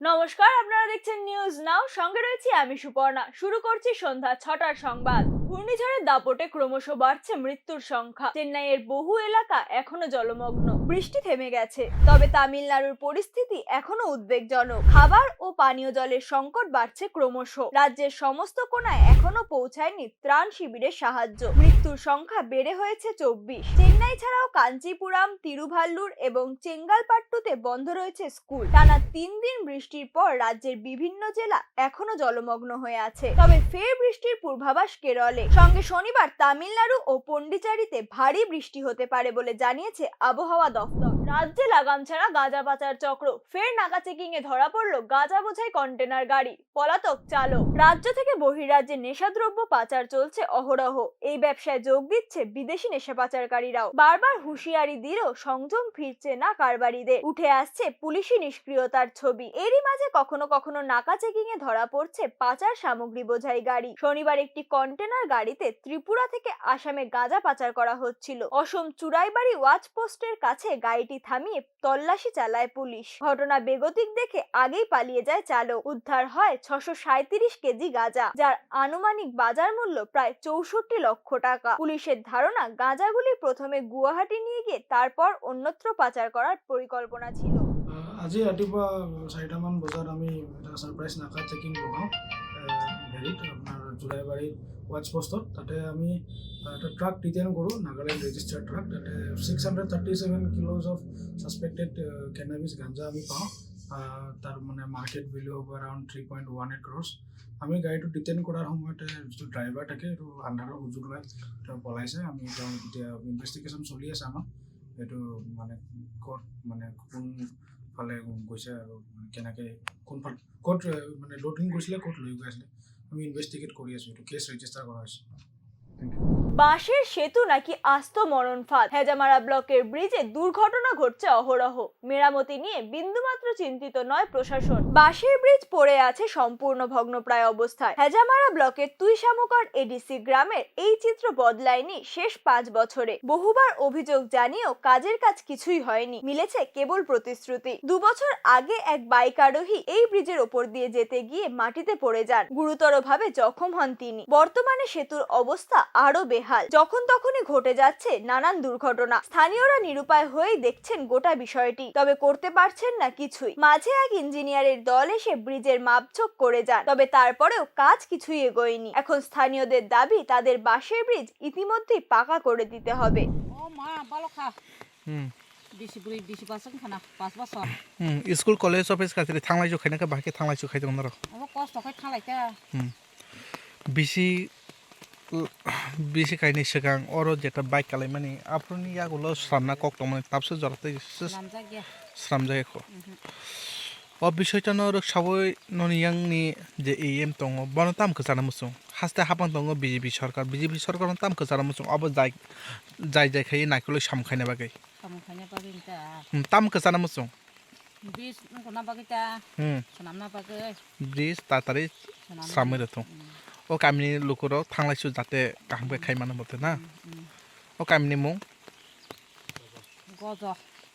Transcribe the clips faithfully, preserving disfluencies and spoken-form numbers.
নমস্কার, আপনারা দেখছেন নিউজ নাও, সঙ্গে রয়েছি আমি সুপর্ণা। শুরু করছি সন্ধ্যা ছটার সংবাদ। ঘূর্ণিঝড়ের দাপটে ক্রমশ বাড়ছে মৃত্যুর সংখ্যা। চেন্নাইয়ের বহু এলাকা এখনো জলমগ্ন, বৃষ্টি থেমে গেছে, তবে তামিলনাড়ুর পরিস্থিতি এখনো উদ্বেগজনক। খাবার ও পানীয় জলের সংকট বাড়ছে ক্রমশ। রাজ্যের সমস্ত কোণায় এখনো পৌঁছায়নি ত্রাণ শিবিরের সাহায্য। মৃত্যুর সংখ্যা বেড়ে হয়েছে চব্বিশ। চেন্নাই ছাড়াও কাঞ্চিপুরাম, তিরুভাল্লুর এবং চেঙ্গালপাট্টুতে বন্ধ রয়েছে স্কুল। টানা তিন দিন বৃষ্টির পর রাজ্যের বিভিন্ন জেলা এখনো জলমগ্ন হয়ে আছে। তবে ফের বৃষ্টির পূর্বাভাস কেরলে। সঙ্গে শনিবার তামিলনাড়ু ও পন্ডিচেরিতে ভারী বৃষ্টি হতে পারে বলে জানিয়েছে আবহাওয়া দপ্তর। রাজ্যে লাগামছাড়া গাঁজা পাচার চক্র। ফের নাকা চেকিং এ ধরা পড়ল গাঁজা বোঝাই কন্টেনার গাড়ি। পলাতক চালক। রাজ্য থেকে বহিরাজ্যে নেশাদ্রব্য পাচার চলছে অহরহ। এই ব্যবসায় যোগ দিচ্ছে বিদেশি নেশা পাচারকারীরাও। বারবার হুঁশিয়ারি দিলেও সংযম ফিরছে না কারবারিদের। উঠে আসছে পুলিশি নিষ্ক্রিয়তার ছবি। এরই মাঝে কখনো কখনো নাকা চেকিং এ ধরা পড়ছে পাচার সামগ্রী বোঝাই গাড়ি। শনিবার একটি কন্টেনার গাড়িতে ত্রিপুরা থেকে আসামে গাঁজা পাচার করা হচ্ছিল। অসম চুরাইবাড়ি ওয়াচ পোস্টের কাছে গাড়িটি থামিয়ে তল্লাশি চালায় পুলিশ। ঘটনা বেগতিক দেখে আগেই পালিয়ে যায় চালক। উদ্ধার হয় ছশো সাঁইত্রিশ কেজি গাঁজা, যার আনুমানিক বাজার মূল্য প্রায় চৌষট্টি লক্ষ টাকা। পুলিশের ধারণা, গাঁজাগুলি প্রথমে গুয়াহাটি নিয়ে গিয়ে তারপর অন্যত্র পাচার করার পরিকল্পনা ছিল। আহ, আজি ৰাতিপুৱা চাৰিটামান বজাত আমি এটা ছাৰপ্ৰাইজ নাকা চেকিং লগাওঁ, আহ, হেৰিত, আপোনাৰ জোৰাইবাৰী ৱাচ পোষ্টত। তাতে আমি, আহ, এটা ট্ৰাক ডিটেইন কৰোঁ, নাগালেণ্ড ৰেজিষ্টাৰ্ড ট্ৰাক। তাতে six hundred thirty seven kilos of suspected, ah, cannabis ganja আমি পাওঁ। আহ, তাৰ মানে মাৰ্কেট ভেলু হ'ব around three point one eight crores. আমি গাড়ীটো ডিটেইন কৰাৰ সময়তে যিটো ড্ৰাইভাৰ থাকে, এইটো আন্ধাৰৰ সুযোগ লৈ তেওঁ পলাইছে। আমি তেওঁ এতিয়া ইনভেষ্টিগেশ্যন চলি আছে আমাৰ, এইটো মানে ক'ত, মানে কোন ফালে গৈছে আৰু কেনেকে, কোন ফালে, ক'ত, এ, মানে লোডিং কৰিছিলে, ক'ত লৈ গৈ আছিলে, আমি ইনভেষ্টিগেট কৰি আছোঁ। এইটো কেছ ৰেজিষ্টাৰ কৰা হৈছে। বাঁশের সেতু নাকি আস্ত মরণ ফাঁদ? হেজামারা ব্লকের ব্রিজে দুর্ঘটনা ঘটছে অহরহ। মেরামতি নিয়ে বিন্দুমাত্র চিন্তিত নয় প্রশাসন। বাঁশের ব্রিজ পড়ে আছে সম্পূর্ণ ভগ্নপ্রায় অবস্থায়। হেজামারা ব্লকের তুইশামুকার এডিসি গ্রামের এই চিত্র বদলায়নি শেষ পাঁচ বছরে। বহুবার অভিযোগ জানিয়েও কাজের কাজ কিছুই হয়নি, মিলেছে কেবল প্রতিশ্রুতি। দু বছর আগে এক বাইক আরোহী এই ব্রিজের ওপর দিয়ে যেতে গিয়ে মাটিতে পড়ে যান, গুরুতরভাবে জখম হন তিনি। বর্তমানে সেতুর অবস্থা আরো বেহাল, যখন তখনই ঘটে যাচ্ছে নানান দুর্ঘটনা। স্থানীয়রা নিরুপায় হয়েই দেখছেন গোটা বিষয়টি, তবে করতে পারছেন না কিছুই। মাঝে এক ইঞ্জিনিয়ারের দল এসে ব্রিজের মাপঝোক করে যান, তবে তারপরেও কাজ কিছুই এগোয়নি। এখন স্থানীয়দের দাবি, তাদের বাঁশের ব্রিজ ইতিমধ্যেই পাকা করে দিতে হবে। O ma, balok kha. Hmm. Bisi bwrwi, bisi bwswk wngkha na, pas bosor. Hmm, school, college, office khaisiri thanglai chuk khaina khe bahai khe thanglai chuk khai tongo norok. Omo kosto khai thanglai kha. Hmm. Bisi, bisi kainwi swkang oro jeta bike kalaimani, aphuruni yagulo sramna kok tongmani, tabsa jora tei se Swnamjak ya. Sramjak ya kho. Mhm. O bisoi tano rwksaui noni yangni je E M tongo, bono tamo kwchana muchung. Haste hapang tongo B J P sorkar, B J P sorkar no tamo kwchana muchung. Obo jai, jai jai khai naikolwi samung khaina bagwi. Samung khaina bagwi ta. Hmm, tamo kwchana muchung. Bridge wngkha na bagwi ta. Hmm. Swnamna bagwi. Bridge tatari swnamwi rwthung. Hmm. O kamini lukurok thanglaisu jate kaham khe khai mano bote na. Hmm, hmm. O kamini mung? Gojo.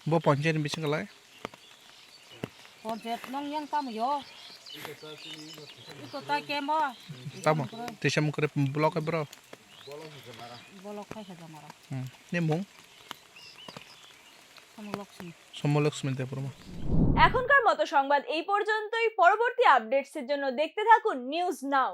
Bo ponchayat ni bisingo lai? Ponchayat nong yang tamo yo? Iko ta kemo? Tamo? Tisa mung kore block bro? Bolok khai khe jamara. Hmm. Ni mung? Samulok sini. Somolok Sumit Debbarma. এখনকার মতো সংবাদ এই পর্যন্তই। পরবর্তী আপডেটসের জন্য দেখতে থাকুন নিউজ নাও।